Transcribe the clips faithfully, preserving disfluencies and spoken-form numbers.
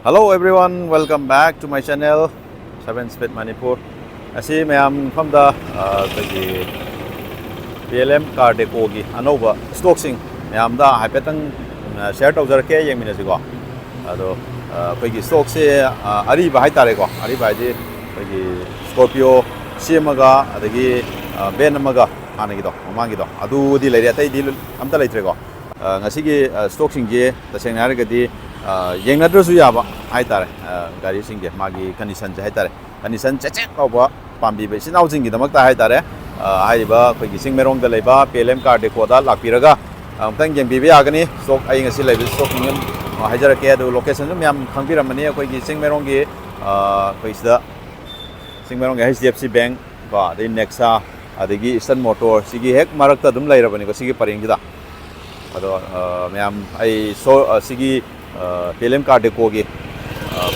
Hello everyone, welcome back to my channel, Seven Speed Manipur. ꯉꯁꯤ ꯃꯌꯥꯝ ꯃꯐꯝꯗ ꯑ, ꯑꯩꯈꯣꯏꯒꯤ ꯄꯤ ꯑꯦꯜ ꯑꯦꯝ ꯀꯥꯔ ꯗꯦꯀꯣꯒꯤ ꯑꯅꯧꯕ ꯁ꯭ꯇꯣꯛꯁꯤꯡ ꯃꯌꯥꯝꯗ ꯍꯥꯏꯐꯦꯠꯇꯪ ꯁꯤꯌꯔ ꯇꯧꯖꯔꯛꯀꯦ, ꯌꯦꯡꯃꯤꯟꯅꯁꯤꯀꯣ꯫ ꯑꯗꯣ ꯑ, ꯑꯩꯈꯣꯏꯒꯤ ꯁ꯭ꯇꯣꯛꯁꯦ ꯑ, ꯑꯔꯤꯕ ꯍꯥꯏꯇꯥꯔꯦꯀꯣ, ꯑꯔꯤꯕ ꯍꯥꯏꯗꯤ ꯑꯩꯈꯣꯏꯒꯤ ꯁ꯭ꯀꯣꯔꯄꯤꯌꯣ ꯁꯤ ꯑꯃꯒ ꯑꯗꯒꯤ ꯚꯦꯟ ꯑꯃꯒ, ꯍꯥꯟꯅꯒꯤꯗꯣ, ꯃꯃꯥꯡꯒꯤꯗꯣ, ꯑꯗꯨꯗꯤ ꯂꯩꯔꯦ, ꯑꯇꯩꯗꯤ ꯑꯝꯇ ꯂꯩꯇ꯭ꯔꯦꯀꯣ꯫ ꯑ, ꯉꯁꯤꯒꯤ ꯑ, ꯁ꯭ꯇꯣꯛꯁꯤꯡꯁꯦ ꯇꯁꯦꯡꯅ ꯍꯥꯏꯔꯒꯗꯤ ꯑ, ꯌꯦꯡꯅꯗ꯭ꯔꯁꯨ ꯌꯥꯕ ꯍꯥꯏꯇꯥꯔꯦ꯫ ꯑ, ꯒꯥꯔꯤꯁꯤꯡꯁꯦ ꯃꯥꯒꯤ ꯀꯟꯗꯤꯁꯟꯁꯦ ꯍꯥꯏꯇꯥꯔꯦ, ꯀꯟꯗꯤꯁꯟ ꯆꯦꯛ ꯆꯦꯛ ꯂꯥꯎꯕ ꯄꯥꯝꯕꯤꯕ ꯏꯆꯤꯟ ꯏꯅꯥꯎꯁꯤꯡꯒꯤꯗꯃꯛꯇ ꯍꯥꯏꯇꯥꯔꯦ꯫ ꯑ, ꯍꯥꯏꯔꯤꯕ ꯑꯩꯈꯣꯏꯒꯤ ꯆꯤꯡꯃꯩꯔꯣꯡꯗ ꯂꯩꯕ ꯄꯤ ꯑꯦꯜ ꯑꯦꯝ ꯀꯥꯔ ꯗꯦꯀꯣꯗ ꯂꯥꯛꯄꯤꯔꯒ ꯑꯃꯨꯛꯇꯪ ꯌꯦꯡꯕꯤꯕ ꯌꯥꯒꯅꯤ꯫ ꯁ꯭ꯇꯣꯛ, ꯑꯩ ꯉꯁꯤ ꯂꯩꯕ ꯁ꯭ꯇꯣꯛꯁꯤꯡ ꯑꯗꯨꯝ ꯍꯥꯏꯖꯔꯛꯀꯦ, ꯑꯗꯨ ꯂꯣꯀꯦꯁꯟꯁꯨ ꯃꯌꯥꯝ ꯈꯪꯕꯤꯔꯝꯃꯅꯤ꯫ ꯑꯩꯈꯣꯏꯒꯤ ꯆꯤꯡꯃꯩꯔꯣꯡꯒꯤ ꯑ, ꯑꯩꯈꯣꯏ ꯁꯤꯗ ꯆꯤꯡꯃꯩꯔꯣꯡꯒꯤ H D F C bank, ꯑꯗꯩ ꯅꯦꯛꯁꯥ, ꯑꯗꯒꯤ ꯏꯁꯇꯔꯟ ꯃꯣꯇꯣꯔ, ꯁꯤꯒꯤ ꯍꯦꯛ ꯃꯔꯛꯇ ꯑꯗꯨꯝ ꯂꯩꯔꯕꯅꯤꯀꯣ, ꯁꯤꯒꯤ ꯄꯔꯦꯡꯁꯤꯗ꯫ ꯑꯗꯣ ꯑ, ꯃꯌꯥꯝ, ꯑꯩ ꯁꯣ ꯑ, ꯁꯤꯒꯤ ꯄꯤ ꯑꯦꯜ ꯑꯦꯝ ꯀꯥꯔ ꯗꯦꯀꯣꯒꯤ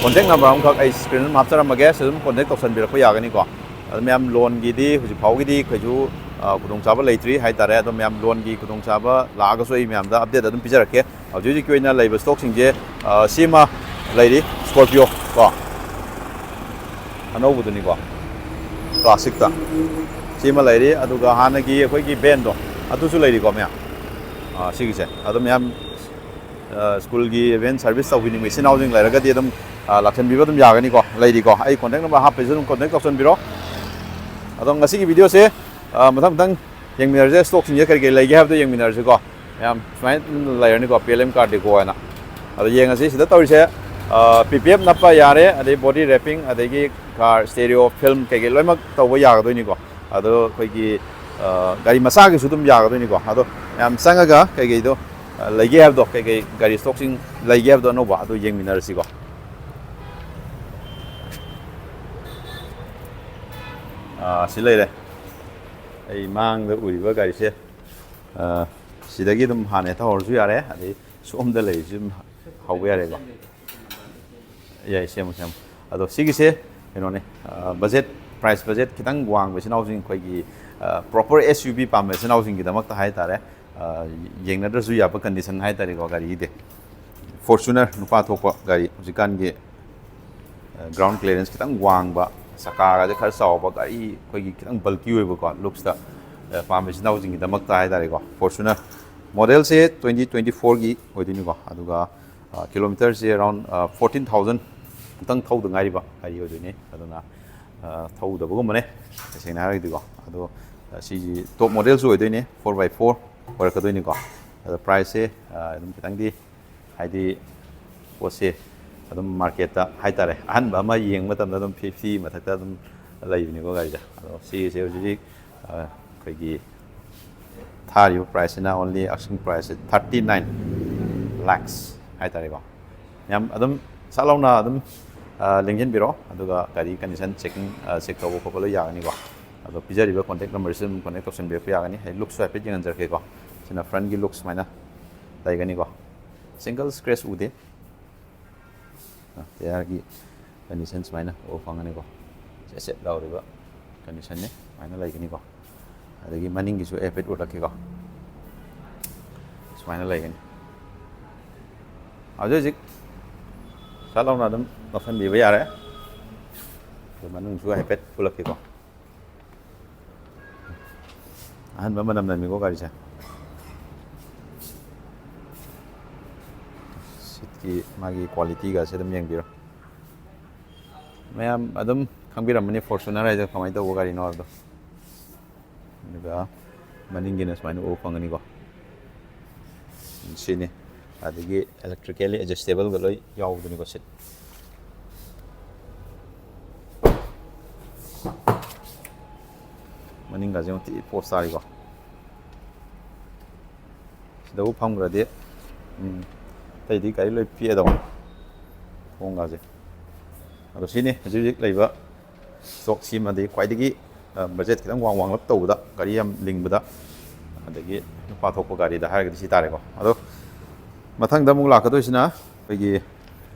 ꯀꯣꯟꯇꯦꯛ ꯅꯝꯕꯔ ꯑꯃꯈꯛ ꯑꯩ ꯁ꯭ꯀ꯭ꯔꯤꯟ ꯑꯗꯨꯝ ꯍꯥꯞꯆꯔꯝꯃꯒꯦ, ꯁꯤꯗ ꯑꯗꯨꯝ ꯀꯣꯟꯇꯦꯛ ꯇꯧꯁꯟꯕꯤꯔꯛꯄ ꯌꯥꯒꯅꯤꯀꯣ꯫ ꯑꯗꯣ ꯃꯌꯥꯝ, ꯂꯣꯟꯒꯤꯗꯤ ꯍꯧꯖꯤꯛ ꯐꯥꯎꯒꯤꯗꯤ ꯀꯩꯁꯨ ꯑ, ꯈꯨꯗꯣꯡꯆꯥꯕ ꯂꯩꯇ꯭ꯔꯤ ꯍꯥꯏꯇꯥꯔꯦ꯫ ꯑꯗꯣ ꯃꯌꯥꯝ, ꯂꯣꯟꯒꯤ ꯈꯨꯗꯣꯡꯆꯥꯕ ꯂꯥꯛꯑꯒꯁꯨ ꯑꯩ ꯃꯌꯥꯝꯗ ꯑꯞꯗꯦꯠ ꯑꯗꯨꯝ ꯄꯤꯖꯔꯛꯀꯦ꯫ ꯍꯧꯖꯤꯛ ꯍꯧꯖꯤꯛꯀꯤ ꯑꯣꯏꯅ ꯂꯩꯕ ꯁ꯭ꯇꯣꯛꯁꯤꯡꯁꯦ, ꯑ, ꯁꯤꯃ ꯂꯩꯔꯤ, ꯁ꯭ꯀꯣꯔꯄꯤꯌꯣ ꯀꯣ, ꯑꯅꯧꯕꯗꯨꯅꯤꯀꯣ, ꯀ꯭ꯂꯥꯁꯤꯛꯇ ꯁꯤꯃ ꯂꯩꯔꯤ꯫ ꯑꯗꯨꯒ ꯍꯥꯟꯅꯒꯤ ꯑꯩꯈꯣꯏꯒꯤ ꯚꯦꯟꯗꯣ, ꯑꯗꯨꯁꯨ ꯂꯩꯔꯤꯀꯣ ꯃꯌꯥꯝ, ꯑ, ꯁꯤꯒꯤꯁꯦ꯫ ꯑꯗꯣ ꯃꯌꯥꯝ, ꯑ, ꯁ꯭ꯀꯨꯜꯒꯤ ꯚꯦꯟ ꯁꯥꯔꯚꯤꯁ ꯇꯧꯕꯤꯅꯤꯡꯕ ꯏꯆꯤꯟ ꯏꯅꯥꯎꯁꯤꯡ ꯂꯩꯔꯒꯗꯤ ꯑꯗꯨꯝ, ꯑ, ꯂꯥꯛꯁꯟꯕꯤꯕ ꯑꯗꯨꯝ ꯌꯥꯒꯅꯤꯀꯣ, ꯂꯩꯔꯤꯀꯣ꯫ ꯑꯩ ꯀꯣꯟꯇꯦꯛ ꯅꯝꯕꯔ ꯍꯥꯞꯄꯁꯨ ꯑꯗꯨꯝ ꯀꯣꯟꯇꯦꯛ ꯇꯧꯁꯟꯕꯤꯔꯣ꯫ ꯑꯗꯣ ꯉꯁꯤꯒꯤ ꯚꯤꯗꯤꯑꯣꯁꯦ, ꯑ, ꯃꯊꯪ ꯃꯊꯪ ꯌꯦꯡꯃꯤꯟꯅꯔꯁꯦ, ꯁ꯭ꯇꯣꯛꯁꯤꯡꯁꯦ ꯀꯔꯤ ꯀꯔꯤ ꯂꯩꯒꯦ ꯍꯥꯏꯕꯗꯣ ꯌꯦꯡꯃꯤꯟꯅꯔꯁꯤꯀꯣ꯫ ꯌꯥꯝ ꯁꯨꯃꯥꯏꯅ ꯂꯩꯔꯅꯤꯀꯣ, ꯄꯤ ꯑꯦꯜ ꯑꯦꯝ ꯀꯥꯔ ꯗꯦꯀꯣ ꯍꯥꯏꯅ꯫ ꯑꯗꯣ ꯌꯦꯡꯉꯁꯤ ꯁꯤꯗ ꯇꯧꯔꯤꯁꯦ, ꯄꯤ ꯄꯤ ꯑꯦꯐ ꯅꯞꯄ ꯌꯥꯔꯦ, ꯑꯗꯩ ꯕꯣꯗꯤ ꯔꯦꯄꯤꯡ, ꯑꯗꯒꯤ ꯀꯥꯔ ꯁ꯭ꯇꯦꯔꯤꯑꯣ, ꯐꯤꯜꯝ ꯀꯩꯀꯩ ꯂꯣꯏꯅꯃꯛ ꯇꯧꯕ ꯌꯥꯒꯗꯣꯏꯅꯤꯀꯣ꯫ ꯑꯗꯣ ꯑꯩꯈꯣꯏꯒꯤ, ꯑ, ꯒꯥꯔꯤ ꯃꯆꯥꯒꯤꯁꯨ ꯑꯗꯨꯝ ꯌꯥꯒꯗꯣꯏꯅꯤꯀꯣ꯫ ꯑꯗꯣ ꯃꯌꯥꯝ ꯆꯪꯉꯒ ꯀꯩꯀꯩꯗꯣ, ꯑ, ꯂꯩꯒꯦ ꯍꯥꯏꯕꯗꯣ, ꯀꯩꯀꯩ ꯒꯥꯔꯤ ꯁ꯭ꯇꯣꯛꯁꯤꯡ ꯂꯩꯒꯦ ꯍꯥꯏꯕꯗꯣ ꯑꯅꯧꯕ, ꯑꯗꯨ ꯌꯦꯡꯃꯤꯟꯅꯔꯁꯤꯀꯣ꯫ ꯑ, ꯁꯤ ꯂꯩꯔꯦ꯫ ꯑꯩ ꯃꯥꯡꯗ ꯎꯔꯤꯕ ꯒꯥꯔꯤꯁꯦ, ꯑ, ꯁꯤꯗꯒꯤ ꯑꯗꯨꯝ ꯍꯥꯟꯅ ꯍꯦꯛꯇ ꯍꯧꯔꯁꯨ ꯌꯥꯔꯦ, ꯑꯗꯩ ꯁꯣꯝꯗ ꯂꯩꯔꯤꯁꯤ ꯑꯗꯨꯝ ꯍꯧꯕ ꯌꯥꯔꯦꯀꯣ꯫ ꯌꯥꯏ, ꯁꯦꯝꯃꯨ, ꯁꯦꯝꯃꯨ꯫ ꯑꯗꯣ ꯁꯤꯒꯤꯁꯦ ꯀꯩꯅꯣꯅꯦ, ꯑ, ꯕꯖꯦꯠ, ꯄ꯭ꯔꯥꯏꯁ ꯕꯖꯦꯠ ꯈꯤꯇꯪ ꯋꯥꯡꯕ ꯏꯆꯤꯟ ꯏꯅꯥꯎꯁꯤꯡ, ꯑꯩꯈꯣꯏꯒꯤ, ꯑ, ꯄ꯭ꯔꯣꯄꯔ ꯑꯦꯁ ꯌꯨ ꯚꯤ ꯄꯥꯝꯕ ꯏꯆꯤꯟ ꯏꯅꯥꯎꯁꯤꯡꯒꯤꯗꯃꯛꯇ ꯍꯥꯏꯇꯥꯔꯦ, ꯑ, ꯌꯦꯡꯅꯗ꯭ꯔꯁꯨ ꯌꯥꯕ ꯀꯟꯗꯤꯁꯟ ꯍꯥꯏꯇꯥꯔꯦꯀꯣ ꯒꯥꯔꯤꯒꯤꯗꯤ꯫ Fortuner, ꯅꯨꯄꯥ ꯊꯣꯛꯄ ꯒꯥꯔꯤ, ꯍꯧꯖꯤꯛꯀꯥꯟꯒꯤ ꯒ꯭ꯔꯥꯎꯟ ꯀ꯭ꯂꯤꯌꯔꯦꯟꯁ ꯈꯤꯇꯪ ꯋꯥꯡꯕ, ꯆꯀꯥꯒꯁꯦ ꯈꯔ ꯆꯥꯎꯕ, ꯒꯥꯔꯤ ꯑꯩꯈꯣꯏꯒꯤ ꯈꯤꯇꯪ ꯕꯜꯀꯤ ꯑꯣꯏꯕꯀꯣ, ꯂꯨꯛꯁꯇ ꯄꯥꯝꯕ ꯏꯆꯤꯟ ꯏꯅꯥꯎꯁꯤꯡꯒꯤꯗꯃꯛꯇ ꯍꯥꯏꯇꯥꯔꯦꯀꯣ꯫ ꯐꯣꯔꯆꯨꯅꯔ ꯃꯣꯗꯦꯜꯁꯦ ꯇ꯭ꯋꯦꯟꯇꯤ ꯇ꯭ꯋꯦꯟꯇꯤ ꯐꯣꯔꯒꯤ ꯑꯣꯏꯗꯣꯏꯅꯤꯀꯣ꯫ ꯑꯗꯨꯒ ꯀꯤꯂꯣꯃꯤꯇꯔꯁꯦ ꯑꯦꯔꯥꯎꯟ ꯐꯣꯔꯇꯤꯟ ꯊꯥꯎꯖꯟ ꯃꯨꯛꯇꯪ ꯊꯧꯗ ꯉꯥꯏꯔꯤꯕ ꯒꯥꯔꯤ ꯑꯣꯏꯗꯣꯏꯅꯤ꯫ ꯑꯗꯨꯅ ꯊꯧꯗꯕꯒꯨꯝꯕꯅꯦ, ꯇꯁꯦꯡꯅ ꯍꯥꯏꯔꯒꯗꯤꯀꯣ꯫ ꯑꯗꯣ ꯁꯤꯒꯤ ꯇꯣꯞ ꯃꯣꯗꯦꯜꯁꯨ ꯑꯣꯏꯗꯣꯏꯅꯦ, ꯐꯣꯔ ꯕꯥꯏ ꯐꯣꯔ ꯑꯣꯏꯔꯛꯀꯗꯣꯏꯅꯤꯀꯣ꯫ ꯑꯗꯣ ꯄ꯭ꯔꯥꯏꯁꯁꯦ ꯑꯗꯨꯝ ꯈꯤꯇꯪꯗꯤ, ꯍꯥꯏꯗꯤ, ꯄꯣꯠꯁꯦ ꯑꯗꯨꯝ ꯃꯥꯔꯀꯦꯠꯇ ꯍꯥꯏꯇꯥꯔꯦ, ꯑꯍꯟꯕ ꯑꯃ ꯌꯦꯡꯕ ꯃꯇꯝꯗ ꯑꯗꯨꯝ ꯐꯤꯐꯇꯤ ꯃꯊꯛꯇ ꯑꯗꯨꯝ ꯂꯩꯕꯅꯤꯀꯣ ꯒꯥꯔꯤꯁꯦ꯫ ꯑꯗꯣ ꯁꯤꯒꯤꯁꯦ ꯍꯧꯖꯤꯛ ꯍꯧꯖꯤꯛ ꯑꯩꯈꯣꯏꯒꯤ ꯊꯥꯔꯤꯕ ꯄ꯭ꯔꯥꯏꯁꯁꯤꯅ only, asking price ꯁꯦ thirty nine lakhs ꯍꯥꯏꯇꯥꯔꯦꯀꯣ꯫ ꯌꯥꯝ ꯑꯗꯨꯝ ꯁꯠ ꯂꯥꯎꯅ ꯑꯗꯨꯝ ꯂꯦꯡꯁꯤꯟꯕꯤꯔꯣ, ꯑꯗꯨꯒ ꯒꯥꯔꯤ ꯀꯟꯗꯤꯁꯟ ꯆꯦꯛꯀꯤꯡ, ꯆꯦꯛ ꯇꯧꯕ ꯈꯣꯠꯄ ꯂꯣꯏ ꯌꯥꯒꯅꯤꯀꯣ꯫ ꯑꯗꯣ ꯄꯤꯖꯔꯤꯕ ꯀꯣꯟꯇꯦꯛ ꯅꯝꯕꯔꯁꯤꯗ ꯑꯗꯨꯝ ꯀꯣꯟꯇꯦꯛ ꯇꯧꯁꯟꯕꯤꯔꯛꯄ ꯌꯥꯒꯅꯤ꯫ ꯑꯩ ꯂꯨꯛꯁꯁꯨ ꯍꯥꯏꯐꯦꯠ ꯌꯦꯡꯍꯟꯖꯔꯛꯀꯦꯀꯣ꯫ ꯁꯤꯅ ꯐ꯭ꯔꯟꯒꯤ ꯂꯨꯛ ꯁꯨꯃꯥꯏꯅ ꯂꯩꯒꯅꯤꯀꯣ꯫ ꯁꯤꯡꯒꯜ ꯁ꯭ꯀ꯭ꯔꯦꯆ ꯎꯗꯦ꯫ ꯇꯌꯥꯔꯒꯤ ꯀꯟꯗꯤꯁꯟ ꯁꯨꯃꯥꯏꯅ ꯎꯕ ꯐꯪꯒꯅꯤꯀꯣ꯫ ꯆꯦꯠ ꯆꯦꯠ ꯂꯥꯎꯔꯤꯕ ꯀꯟꯗꯤꯁꯟꯅꯤ, ꯁꯨꯃꯥꯏꯅ ꯂꯩꯒꯅꯤꯀꯣ꯫ ꯑꯗꯒꯤ ꯃꯅꯤꯡꯒꯤꯁꯨ ꯍꯥꯏꯐꯦꯠ ꯎꯠꯂꯛꯀꯦꯀꯣ꯫ ꯁꯨꯃꯥꯏꯅ ꯂꯩꯒꯅꯤ꯫ ꯍꯧꯖꯤꯛ ꯍꯧꯖꯤꯛ ꯁꯠ ꯂꯥꯎꯅ ꯑꯗꯨꯝ ꯂꯧꯁꯤꯟꯕꯤꯕ ꯌꯥꯔꯦ꯫ ꯑꯗꯨ ꯃꯅꯨꯡꯁꯨ ꯍꯥꯏꯐꯦꯠ ꯎꯠꯂꯛꯀꯦꯀꯣ꯫ ꯑꯍꯟꯕ ꯃꯅꯝ ꯅꯝꯃꯤꯀꯣ ꯒꯥꯔꯤꯁꯦ꯫ ꯁꯤꯠꯀꯤ ꯃꯥꯒꯤ ꯀ꯭ꯋꯥꯂꯤꯇꯤꯒꯁꯦ ꯑꯗꯨꯝ ꯌꯦꯡꯕꯤꯔꯣ꯫ ꯃꯌꯥꯝ ꯑꯗꯨꯝ ꯈꯪꯕꯤꯔꯝꯃꯅꯤ ꯐꯣꯔꯆꯨꯅꯔ ꯍꯥꯏꯗꯣ ꯀꯃꯥꯏꯅ ꯇꯧꯕ ꯒꯥꯔꯤꯅꯣ ꯍꯥꯏꯕꯗꯣ꯫ ꯑꯗꯨꯒ ꯃꯅꯤꯡꯒꯤꯅ ꯁꯨꯃꯥꯏꯅ ꯎꯕ ꯐꯪꯒꯅꯤꯀꯣ꯫ ꯁꯤꯅꯤ꯫ ꯑꯗꯒꯤ electrically adjustable ꯒ ꯂꯣꯏ ꯌꯥꯎꯕꯗꯨꯅꯤꯀꯣ ꯁꯤꯠ꯫ ꯃꯅꯤꯡꯒꯁꯦ ꯌꯥꯝ ꯊꯤ ꯄꯣꯁ ꯇꯥꯔꯤꯀꯣ꯫ ꯁꯤꯗꯕꯨ ꯐꯝꯈ꯭ꯔꯗꯤ, ꯎꯝ, ꯑꯇꯩꯗꯤ ꯒꯥꯔꯤ ꯂꯣꯏ ꯄꯤꯛꯑꯗꯧꯅꯤ ꯊꯣꯡꯒꯁꯦ꯫ ꯑꯗꯣ ꯁꯤꯅꯤ ꯍꯧꯖꯤꯛ ꯍꯧꯖꯤꯛ ꯂꯩꯕ ꯁ꯭ꯇꯣꯛ ꯁꯤꯃꯗꯤ ꯈ꯭ꯋꯥꯏꯗꯒꯤ, ꯑ, ꯕꯖꯦꯠ ꯈꯤꯇꯪ ꯋꯥꯡ ꯋꯥꯡꯂꯞ ꯇꯧꯕꯗ, ꯒꯥꯔꯤ ꯌꯥꯝ ꯂꯤꯡꯕꯗ, ꯑꯗꯒꯤ ꯅꯨꯄꯥ ꯊꯣꯛꯄ ꯒꯥꯔꯤꯗ ꯍꯥꯏꯔꯒꯗꯤ ꯁꯤ ꯇꯥꯔꯦꯀꯣ꯫ ꯑꯗꯣ ꯃꯊꯪꯗ ꯑꯃꯨꯛ ꯂꯥꯛꯀꯗꯣꯏꯁꯤꯅ ꯑꯩꯈꯣꯏꯒꯤ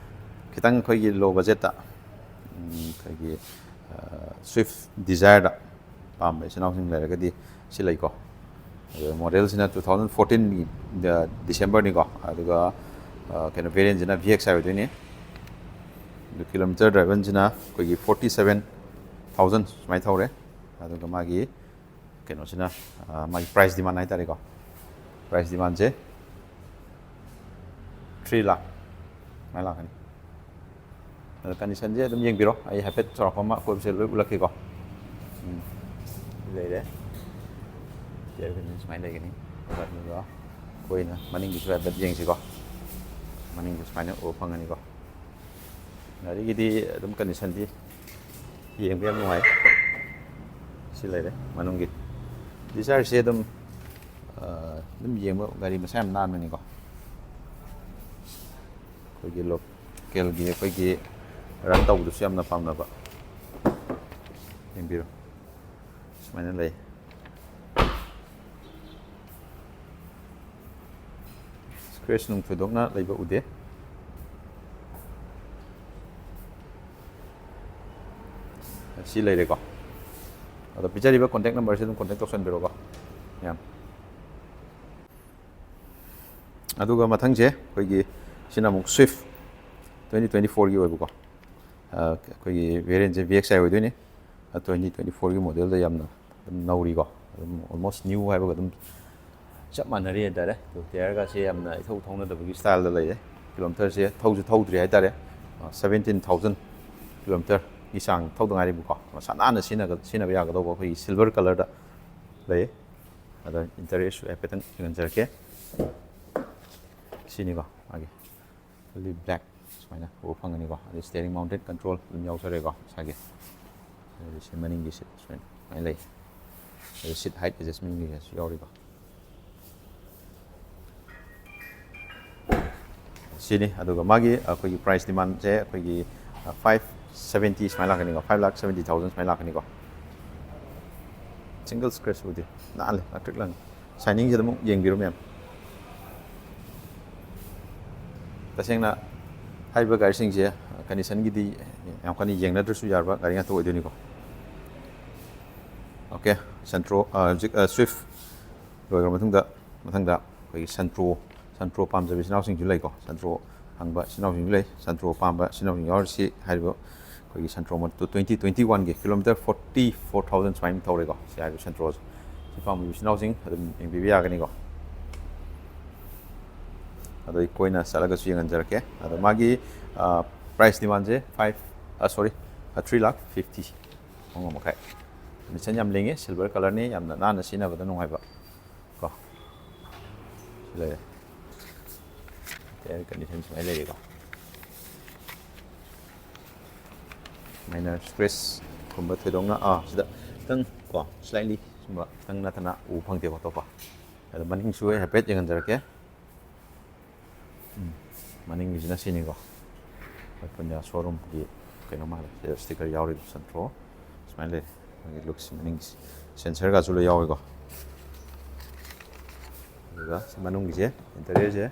ꯈꯤꯇꯪ ꯑꯩꯈꯣꯏꯒꯤ ꯂꯣ ꯕꯖꯦꯠꯇ, ꯎꯝ, ꯑꯩꯈꯣꯏꯒꯤ, ꯑ, ꯁ꯭ꯋꯤꯐ ꯗꯤꯖꯥꯌꯔꯗ ꯄꯥꯝꯕ ꯏꯆꯤꯟ ꯏꯅꯥꯎꯁꯤꯡ ꯂꯩꯔꯒꯗꯤ ꯁꯤ ꯂꯩꯀꯣ꯫ ꯑꯗꯨꯒ ꯃꯣꯗꯦꯜꯁꯤꯅ ꯇꯨ ꯊꯥꯎꯖꯟ ꯐꯣꯔꯇꯤꯟꯒꯤ ꯗꯤꯁꯦꯝꯕꯔꯅꯤꯀꯣ꯫ ꯑꯗꯨꯒ ꯑ, ꯀꯩꯅꯣ, ꯚꯦꯔꯤꯌꯦꯟꯁꯤꯅ V X I ꯑꯣꯏꯗꯣꯏꯅꯤ꯫ ꯑꯗꯨ ꯀꯤꯂꯣꯃꯤꯇꯔ ꯗ꯭ꯔꯥꯏꯚꯟꯁꯤꯅ ꯑꯩꯈꯣꯏꯒꯤ forty seven thousand ꯁꯨꯃꯥꯏꯅ ꯊꯧꯔꯦ꯫ ꯑꯗꯨꯒ ꯃꯥꯒꯤ ꯀꯩꯅꯣꯁꯤꯅ, ꯑ, ꯃꯥꯒꯤ ꯄ꯭ꯔꯥꯏꯁ ꯗꯤꯃꯥꯟ ꯍꯥꯏꯇꯥꯔꯦꯀꯣ, ꯄ꯭ꯔꯥꯏꯁ ꯗꯤꯃꯥꯟꯁꯦ three lakh ꯁꯨꯃꯥꯏꯅ ꯂꯥꯛꯀꯅꯤ꯫ ꯑꯗꯣ ꯀꯟꯗꯤꯁꯟꯁꯦ ꯑꯗꯨꯝ ꯌꯦꯡꯕꯤꯔꯣ, ꯑꯩ ꯍꯥꯏꯐꯦꯠ ꯆꯥꯎꯔꯥꯛꯄ ꯑꯃ ꯑꯀꯣꯏꯕꯁꯦ ꯂꯣꯏ ꯎꯠꯂꯛꯀꯦꯀꯣ꯫ ꯎꯝ, ꯁꯤ ꯂꯩꯔꯦ꯫ ꯁꯤ ꯁꯨꯃꯥꯏꯅ ꯂꯩꯒꯅꯤ꯫ ꯑꯗꯨꯒ ꯑꯩꯈꯣꯏꯅ ꯃꯅꯤꯡꯒꯤꯁꯨ ꯍꯥꯏꯐꯦꯠ ꯌꯦꯡꯁꯤꯀꯣ꯫ ꯃꯅꯤꯡꯁꯨ ꯁꯨꯃꯥꯏꯅ ꯎꯕ ꯐꯪꯒꯅꯤꯀꯣ꯫ ꯒꯥꯔꯤꯒꯤꯗꯤ ꯑꯗꯨꯝ ꯀꯟꯗꯤꯁꯟꯗꯤ ꯌꯦꯡꯕ ꯌꯥꯝ ꯅꯨꯡꯉꯥꯏ꯫ ꯁꯤ ꯂꯩꯔꯦ ꯃꯅꯨꯡꯒꯤ꯫ Dzire ꯁꯦ ꯑꯗꯨꯝ, ꯑ, ꯑꯗꯨꯝ ꯌꯦꯡꯕ ꯒꯥꯔꯤ ꯃꯁꯥ ꯌꯥꯝ ꯅꯥꯟꯕꯅꯤꯀꯣ꯫ ꯑꯩꯈꯣꯏꯒꯤ ꯂꯣꯀꯦꯜꯒꯤ ꯑꯩꯈꯣꯏꯒꯤ ꯔꯟ ꯇꯧꯕꯗꯨꯁꯨ ꯌꯥꯝꯅ ꯄꯥꯝꯅꯕ꯫ ꯌꯦꯡꯕꯤꯔꯣ, ꯁꯨꯃꯥꯏꯅ ꯂꯩ꯫ ꯁ꯭ꯀ꯭ꯔꯦꯆ ꯅꯨꯡ ꯊꯣꯏꯗꯣꯛꯅ ꯂꯩꯕ ꯎꯗꯦ꯫ ꯁꯤ ꯂꯩꯔꯦꯀꯣ꯫ ꯑꯗꯣ ꯄꯤꯖꯔꯤꯕ ꯀꯣꯟꯇꯦꯛ ꯅꯝꯕꯔꯁꯤ ꯑꯗꯨꯝ ꯀꯣꯟꯇꯦꯛ ꯇꯧꯁꯟꯕꯤꯔꯣꯀꯣ ꯃꯌꯥꯝ꯫ ꯑꯗꯨꯒ ꯃꯊꯪꯁꯦ ꯑꯩꯈꯣꯏꯒꯤ, ꯁꯤꯅ ꯑꯃꯨꯛ Swift twenty twenty fourꯒꯤ ꯑꯣꯏꯕꯀꯣ꯫ ꯑ, ꯑꯩꯈꯣꯏꯒꯤ ꯚꯦꯔꯤꯌꯦꯟꯁꯦ V X I ꯑꯣꯏꯗꯣꯏꯅꯤ꯫ ꯑ, twenty twenty fourꯒꯤ ꯃꯣꯗꯦꯜꯗ ꯌꯥꯝꯅ ꯑꯗꯨꯝ ꯅꯧꯔꯤꯀꯣ, ꯑꯗꯨꯝ almost new ꯍꯥꯏꯕꯒ ꯑꯗꯨꯝ ꯆꯞ ꯃꯥꯟꯅꯔꯤ ꯍꯥꯏꯇꯥꯔꯦ꯫ ꯑꯗꯨ ꯇꯌꯔꯒꯁꯦ ꯌꯥꯝꯅ ꯏꯊꯧ ꯊꯧꯅꯗꯕꯒꯤ ꯁ꯭ꯇꯥꯏꯜꯗ ꯂꯩꯔꯦ꯫ ꯀꯤꯂꯣꯃꯤꯇꯔꯁꯦ ꯊꯧꯁꯨ ꯊꯧꯗ꯭ꯔꯤ ꯍꯥꯏꯇꯥꯔꯦ꯫ ꯑ, seventeen thousand ꯀꯤꯂꯣꯃꯤꯇꯔꯒꯤ ꯆꯥꯡ ꯊꯧꯗ ꯉꯥꯏꯔꯤꯕꯀꯣ꯫ ꯃꯁꯥ ꯅꯥꯟꯅ ꯁꯤꯖꯤꯟꯅꯒ-, ꯁꯤꯖꯤꯟꯅꯕ ꯌꯥꯒꯗꯧꯕ ꯑꯩꯈꯣꯏꯒꯤ silver colourꯗ ꯂꯩ꯫ ꯑꯗ interiorꯁꯨ ꯍꯥꯏꯐꯦꯠꯇꯪ ꯌꯦꯡꯍꯟꯖꯔꯛꯀꯦ꯫ ꯁꯤꯅꯤꯀꯣ ꯃꯥꯒꯤ꯫ Fully black ꯁꯨꯃꯥꯏꯅ ꯎꯕ ꯐꯪꯒꯅꯤꯀꯣ꯫ ꯑꯗꯩ steering mounted control ꯑꯗꯨꯝ ꯌꯥꯎꯖꯔꯦꯀꯣ ꯏꯁꯥꯒꯤ꯫ ꯑꯗꯩ ꯁꯤ ꯃꯅꯤꯡꯒꯤ seat ꯁꯨꯃꯥꯏꯅ, ꯁꯨꯃꯥꯏꯅ ꯂꯩ꯫ ꯑꯗꯩ seat height adjustmentꯒꯤꯁꯨ ꯌꯥꯎꯔꯤꯀꯣ꯫ ꯁꯤꯅꯤ꯫ ꯑꯗꯨꯒ ꯃꯥꯒꯤ ꯑꯩꯈꯣꯏꯒꯤ price demandꯁꯦ ꯑꯩꯈꯣꯏꯒꯤ, ꯑ, five seventy ꯁꯨꯃꯥꯏꯅ ꯂꯥꯛꯀꯅꯤꯀꯣ, five lakh seventy thousand ꯁꯨꯃꯥꯏꯅ ꯂꯥꯛꯀꯅꯤꯀꯣ꯫ Single scratch ꯎꯗꯦ, ꯅꯥꯜꯂꯦ, ꯂꯪꯇ꯭ꯔꯤꯛ ꯂꯪꯉꯦ꯫ Shiningꯁꯦ ꯑꯗꯨꯝ ꯌꯦꯡꯕꯤꯔꯣ ꯃꯌꯥꯝ꯫ ꯇꯁꯦꯡꯅ ꯍꯥꯏꯔꯤꯕ ꯒꯥꯔꯤꯁꯤꯡꯁꯦ conditionꯒꯤꯗꯤ ꯌꯥꯝ ꯀꯟꯅ ꯌꯦꯡꯅꯗ꯭ꯔꯁꯨ ꯌꯥꯔꯕ ꯒꯥꯔꯤ ꯉꯥꯛꯇ ꯑꯣꯏꯗꯣꯏꯅꯤꯀꯣ꯫ OK, Santro, ꯑ, ꯍꯧꯖꯤꯛ, ꯑ, Swift ꯂꯣꯏꯈ꯭ꯔ ꯃꯇꯨꯡꯗ, ꯃꯊꯪꯗ ꯑꯩꯈꯣꯏꯒꯤ Santro, ꯁꯟꯇ꯭ꯔꯣ ꯄꯥꯝꯖꯕ ꯏꯆꯤꯟ ꯏꯅꯥꯎꯁꯤꯡꯁꯨ ꯂꯩꯀꯣ, ꯁꯟꯇ꯭ꯔꯣ ꯐꯪꯕ ꯏꯆꯤꯟ ꯏꯅꯥꯎꯁꯤꯡꯁꯨ ꯂꯩ꯫ ꯁꯟꯇ꯭ꯔꯣ ꯄꯥꯝꯕ ꯏꯆꯤꯟ ꯏꯅꯥꯎꯁꯤꯡ ꯌꯥꯎꯔꯤꯁꯤ ꯍꯥꯏꯔꯤꯕ ꯑꯩꯈꯣꯏꯒꯤ ꯁꯟꯇ꯭ꯔꯣ ꯃꯣꯗꯦꯜ ꯇꯨ ꯇ꯭ꯋꯦꯟꯇꯤ ꯇ꯭ꯋꯦꯟꯇꯤ ꯋꯥꯟꯒꯤ ꯀꯤꯂꯣꯃꯤꯇꯔ ꯐꯣꯔꯇꯤ ꯐꯣꯔ ꯊꯥꯎꯖꯟ ꯁꯨꯃꯥꯏꯅ ꯊꯧꯔꯦꯀꯣ꯫ ꯁꯤ ꯍꯥꯏꯔꯤꯕ ꯁꯟꯇ꯭ꯔꯣꯁꯦ, ꯁꯤ ꯄꯥꯝꯕꯤꯕ ꯏꯆꯤꯟ ꯏꯅꯥꯎꯁꯤꯡ ꯑꯗꯨꯝ ꯌꯦꯡꯕꯤꯕ ꯌꯥꯒꯅꯤꯀꯣ꯫ ꯑꯗꯣ ꯑꯩ ꯀꯣꯏꯅ ꯆꯠꯂꯒꯁꯨ ꯌꯦꯡꯍꯟꯖꯔꯛꯀꯦ꯫ ꯑꯗꯣ ꯃꯥꯒꯤ price demandꯁꯦ five, sorry, three lakh fifty, ꯃꯉꯥ ꯃꯈꯥꯏ꯫ Condition ꯌꯥꯝ ꯂꯤꯡꯉꯦ, silver colourꯅꯤ, ꯌꯥꯝꯅ ꯅꯥꯟꯅ ꯁꯤꯖꯤꯟꯅꯕꯗ ꯅꯨꯡꯉꯥꯏꯕ ꯀꯣ꯫ ꯁꯤ ꯂꯩꯔꯦ꯫ Tyre condition ꯁꯨꯃꯥꯏꯅ ꯂꯩꯔꯦꯀꯣ꯫ Minor scratchꯀꯨꯝꯕ ꯊꯣꯏꯗꯣꯛꯅ, ꯑꯥ, ꯁꯤꯗ ꯈꯤꯇꯪ ꯀꯣ, slightly ꯁꯨꯝꯕ ꯈꯤꯇꯪ ꯅꯠꯇꯅ ꯎꯕ ꯐꯪꯗꯦꯀꯣ ꯑꯇꯣꯞꯄ꯫ ꯑꯗꯣ ꯃꯅꯤꯡꯁꯨ ꯑꯩ ꯍꯥꯏꯐꯦꯠ ꯌꯦꯡꯍꯟꯖꯔꯛꯀꯦ꯫ ꯎꯝ, ꯃꯅꯤꯡꯒꯤꯁꯤꯅ ꯁꯤꯅꯤꯀꯣ, ꯑꯩꯈꯣꯏ ꯄꯨꯟꯖꯥ showroomꯒꯤ ꯀꯩꯅꯣ ꯃꯥꯜꯂꯦ꯫ ꯁꯤꯗ sticker ꯌꯥꯎꯔꯤꯕ ꯁꯟꯇ꯭ꯔꯣ ꯁꯨꯃꯥꯏꯅ ꯂꯩꯔꯦ꯫ ꯃꯥꯒꯤ looks, ꯃꯅꯤꯡꯒꯤꯁꯤ sensorꯒꯁꯨ ꯂꯣꯏ ꯌꯥꯎꯔꯤꯀꯣ꯫ ꯑꯗꯨꯒ ꯁꯤ ꯃꯅꯨꯡꯒꯤꯁꯦ, interiorꯁꯦ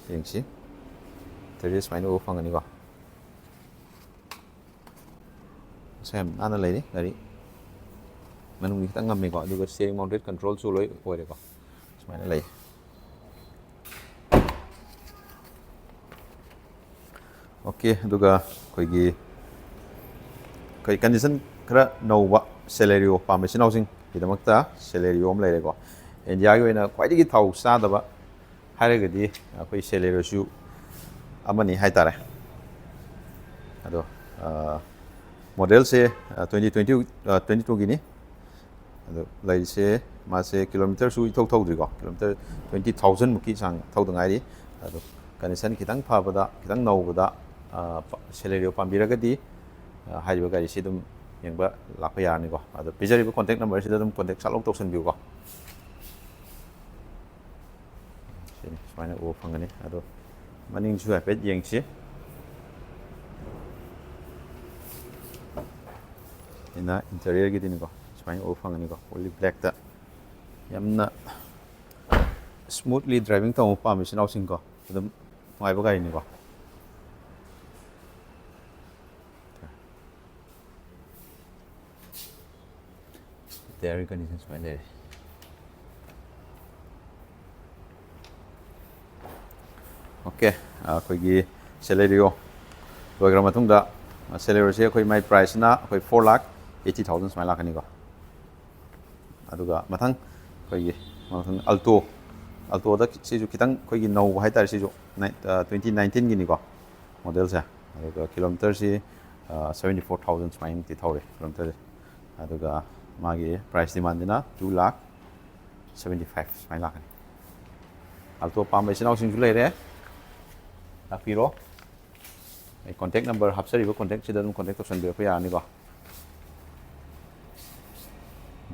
ꯌꯦꯡꯁꯤ꯫ Interior ꯁꯨꯃꯥꯏꯅ ꯎꯕ ꯐꯪꯒꯅꯤꯀꯣ꯫ ꯃꯁꯥ ꯌꯥꯝ ꯅꯥꯟꯅ ꯂꯩꯔꯤ ꯒꯥꯔꯤ꯫ ꯃꯅꯨꯡꯗꯤ ꯈꯤꯇꯪ ꯉꯝꯃꯤꯀꯣ, ꯑꯗꯨꯒ steering mounted controlꯁꯨ ꯂꯣꯏ ꯑꯣꯏꯔꯦꯀꯣ꯫ ꯁꯨꯃꯥꯏꯅ ꯂꯩ꯫ OK, ꯑꯗꯨꯒ ꯑꯩꯈꯣꯏꯒꯤ, ꯑꯩꯈꯣꯏ condition ꯈꯔ ꯅꯧꯕ Celerio ꯄꯥꯝꯕ ꯏꯆꯤꯟ ꯏꯅꯥꯎꯁꯤꯡꯒꯤꯗꯃꯛꯇ Celerio ꯑꯃ ꯂꯩꯔꯦꯀꯣ꯫ ꯏꯟꯗꯤꯌꯥꯒꯤ ꯑꯣꯏꯅ ꯈ꯭ꯋꯥꯏꯗꯒꯤ ꯊꯥꯎ ꯆꯥꯗꯕ ꯍꯥꯏꯔꯒꯗꯤ ꯑꯩꯈꯣꯏ Celerioꯁꯨ ꯑꯃꯅꯤ ꯍꯥꯏꯇꯥꯔꯦ꯫ ꯑꯗꯣ, ꯑ, modelꯁꯦ, ꯑ, twenty twenty, ꯑ, twenty twoꯒꯤꯅꯤ꯫ ꯑꯗꯣ ꯂꯩꯔꯤꯁꯦ, ꯃꯥꯁꯦ kilometerꯁꯨ ꯏꯊꯧ ꯊꯧꯗ꯭ꯔꯤꯀꯣ, kilometer twenty thousand ꯃꯨꯛꯀꯤ ꯆꯥꯡ ꯊꯧꯗ ꯉꯥꯏꯔꯤ꯫ ꯑꯗꯣ condition ꯈꯤꯇꯪ ꯐꯕꯗ, ꯈꯤꯇꯪ ꯅꯧꯕꯗ, ꯑ, ꯄ-, Celerio ꯄꯥꯝꯕꯤꯔꯒꯗꯤ, ꯑ, ꯍꯥꯏꯔꯤꯕ ꯒꯥꯔꯤꯁꯤ ꯑꯗꯨꯝ ꯌꯦꯡꯕ ꯂꯥꯛꯄ ꯌꯥꯔꯅꯤꯀꯣ꯫ ꯑꯗꯣ ꯄꯤꯖꯔꯤꯕ contact numberꯁꯤꯗ ꯑꯗꯨꯝ contact ꯁꯠ ꯂꯧ ꯇꯧꯁꯟꯕꯤꯌꯨꯀꯣ꯫ ꯁꯤꯅꯤ, ꯁꯨꯃꯥꯏꯅ ꯎꯕ ꯐꯪꯒꯅꯤ꯫ ꯑꯗꯣ ꯃꯅꯤꯡꯁꯨ ꯍꯥꯏꯐꯦꯠ ꯌꯦꯡꯁꯤ꯫ ꯑꯩꯅ interiorꯒꯤꯗꯤꯅꯤꯀꯣ, ꯁꯨꯃꯥꯏꯅ ꯎꯕ ꯐꯪꯒꯅꯤꯀꯣ, fully blackꯇ꯫ ꯌꯥꯝꯅ smoothly driving ꯇꯧꯕ ꯄꯥꯝꯃꯤ ꯏꯆꯤꯟ ꯏꯅꯥꯎꯁꯤꯡꯀꯣ, ꯑꯗꯨꯝ ꯅꯨꯡꯉꯥꯏꯕ ꯒꯥꯔꯤꯅꯤꯀꯣ꯫ Tyre condition ꯁꯨꯃꯥꯏꯅ ꯂꯩꯔꯦ꯫ ꯑꯣꯀꯦ, ꯑꯩꯈꯣꯏꯒꯤ Celerio ꯂꯣꯏꯈ꯭ꯔ ꯃꯇꯨꯡꯗ, Celerioꯁꯦ ꯑꯩꯈꯣꯏ ꯃꯥꯏ priceꯁꯤꯅ ꯑꯩꯈꯣꯏ four lakh eighty thousand ꯁꯨꯃꯥꯏꯅ ꯂꯥꯛꯀꯅꯤꯀꯣ꯫ ꯑꯗꯨꯒ ꯃꯊꯪ ꯑꯩꯈꯣꯏꯒꯤ ꯃꯊꯪ Alto, Altoꯗ ꯁꯤꯁꯨ ꯈꯤꯇꯪ ꯑꯩꯈꯣꯏꯒꯤ ꯅꯧꯕ ꯍꯥꯏꯇꯥꯔꯦ, ꯁꯤꯁꯨ twenty nineteenꯒꯤꯅꯤꯀꯣ modelꯁꯦ꯫ ꯑꯗꯨꯒ kilometerꯁꯤ seventy four thousand ꯁꯨꯃꯥꯏꯅꯃꯨꯛꯇꯤ ꯊꯧꯔꯦ kilometerꯁꯦ꯫ ꯑꯗꯨꯒ ꯃꯥꯒꯤ price demandꯁꯤꯅ two lakh seventy five ꯁꯨꯃꯥꯏꯅ ꯂꯥꯛꯀꯅꯤ꯫ Alto ꯄꯥꯝꯕ ꯏꯆꯤꯟ ꯏꯅꯥꯎꯁꯤꯡꯁꯨ ꯂꯩꯔꯦ, ꯂꯥꯛꯄꯤꯔꯣ꯫ ꯑꯩ contact number ꯍꯥꯞꯆꯔꯤꯕ contactꯁꯤꯗ ꯑꯗꯨꯝ contact ꯇꯧꯁꯟꯕꯤꯔꯛꯄ ꯌꯥꯔꯅꯤꯀꯣ꯫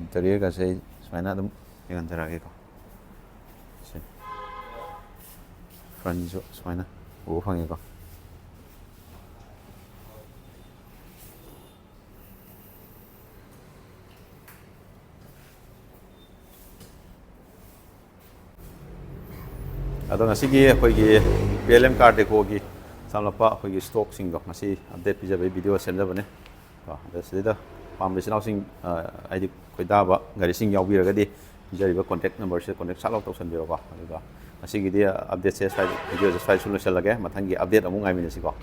Interiorꯒꯁꯦ ꯑꯩ ꯁꯨꯃꯥꯏꯅ ꯑꯗꯨꯝ ꯌꯦꯡꯍꯟꯖꯔꯛꯑꯒꯦꯀꯣ꯫ ꯁꯤ frontꯁꯨ ꯁꯨꯃꯥꯏꯅ ꯎꯕ ꯐꯪꯉꯦꯀꯣ꯫ ꯑꯗꯣ ꯉꯁꯤꯒꯤ ꯑꯩꯈꯣꯏꯒꯤ P L M Car Decoꯒꯤ ꯁꯝꯂꯞꯄ ꯑꯩꯈꯣꯏꯒꯤ stockꯁꯤꯡꯗꯣ ꯉꯁꯤ update ꯄꯤꯖꯕꯒꯤ video ꯁꯦꯝꯖꯕꯅꯦ꯫ ꯀꯣ, ꯑꯗ ꯁꯤꯗꯩꯗ ꯄꯥꯝꯕ ꯏꯆꯤꯟ ꯏꯅꯥꯎꯁꯤꯡ, ꯑ, ꯍꯥꯏꯗꯤ ꯈꯣꯏꯗꯥꯕ ꯒꯥꯔꯤꯁꯤꯡ ꯌꯥꯎꯕꯤꯔꯒꯗꯤ ꯄꯤꯖꯔꯤꯕ contact numberꯁꯤꯗ contact ꯁꯠ ꯂꯥꯎ ꯇꯧꯁꯟꯕꯤꯔꯣꯀꯣ꯫ ꯑꯗꯨꯒ ꯉꯁꯤꯒꯤꯗꯤ updateꯁꯦ ꯁ꯭ꯋꯥꯏꯗ, videoꯁꯦ ꯁ꯭ꯋꯥꯏꯗ ꯁꯨꯝ ꯂꯣꯏꯁꯤꯜꯂꯒꯦ꯫ ꯃꯊꯪꯒꯤ update ꯑꯃꯨꯛ ꯉꯥꯏꯃꯤꯟꯅꯁꯤꯀꯣ꯫